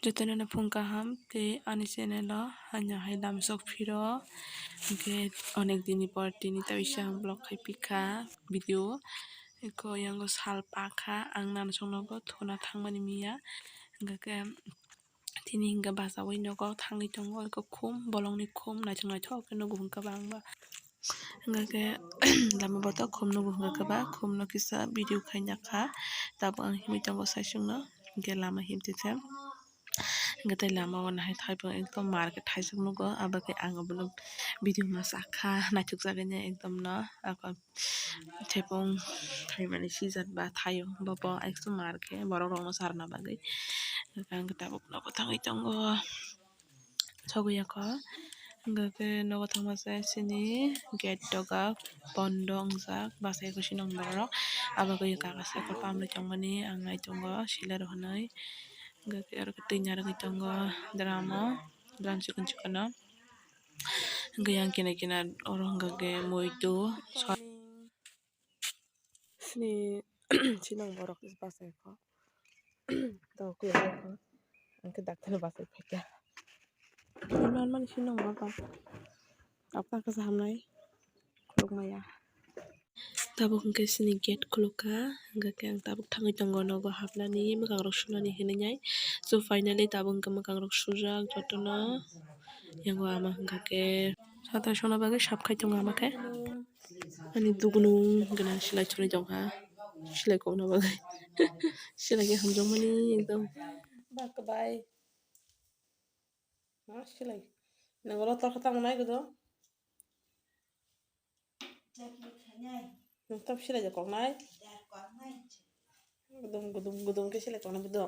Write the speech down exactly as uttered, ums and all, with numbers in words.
Jotono no phung kaham tei ani channel o haino hai lamsok phiro, hwnkhe onek dini por tini taisa ang vlog khai pikha video, eko yango sal pakha ang nansong nogo thuna thangmani miya, hwnkhe tini hwnkhe bachaui nogo thangwi tongo, eko khum bolongni khum naithok naithok khe nugo hwnkhe ba ang ba. Hingkha khe lama boto khum nugo hingkha khe ba khum no kisa video khaina kha. Tabuk ang himwi tongo saichung no, hingkhe lama himtwi khe, hingkhe tei lama o nahai thaibo ekdom mar khe thaijak nugo, abo khe ang abono video ma sakha naithok jagwi ekdom no. Ako thepung thaimani season ba thaio, bobo ekdom mar khe borok rok no charwna bagwi. Hingkhe ang tabuk nogo thangwi tongo. Sogwi yakho. Hingkha khe nogo thangma se chini gate doga bondo wngjak, bachai khe swnam borok. Abo khe kaka cycle pump rwi tongmani ang nai tongo, seler hwnwi. Hingkha khe aro khe twi narwgwi tongo drum o, drum chikon chikon o. Hingkha yang kinar kinar oro hingkha khe muitu. Sini sinong borok bachai kho. Tokla kho. Ang khe dakti no bachai phaikha. Normal sinong borok. Apna khe hamnai khuluk maya. Tabuk hwnkhe sini gate khulukha, hwnkhe ang tabuk thangwi tongo nogo hapnani, mwkhang rok sunani hinwi nai. So finally tabuk hwnkhe mwkhang rok sujak jotono. Yango ama hwnkha khe satai sona bagwi sap khai tongo ama khe. Ani dugunung gwnang silai choli tongkha. Silai kokna bagwi. Silai khe hamjakmani ekdom. Bak bai. Ma silai. Nang oro torkha tamo nai godo. Nang tam silai ja koknai. Gudum gudum gudum khe silai koknai bodo.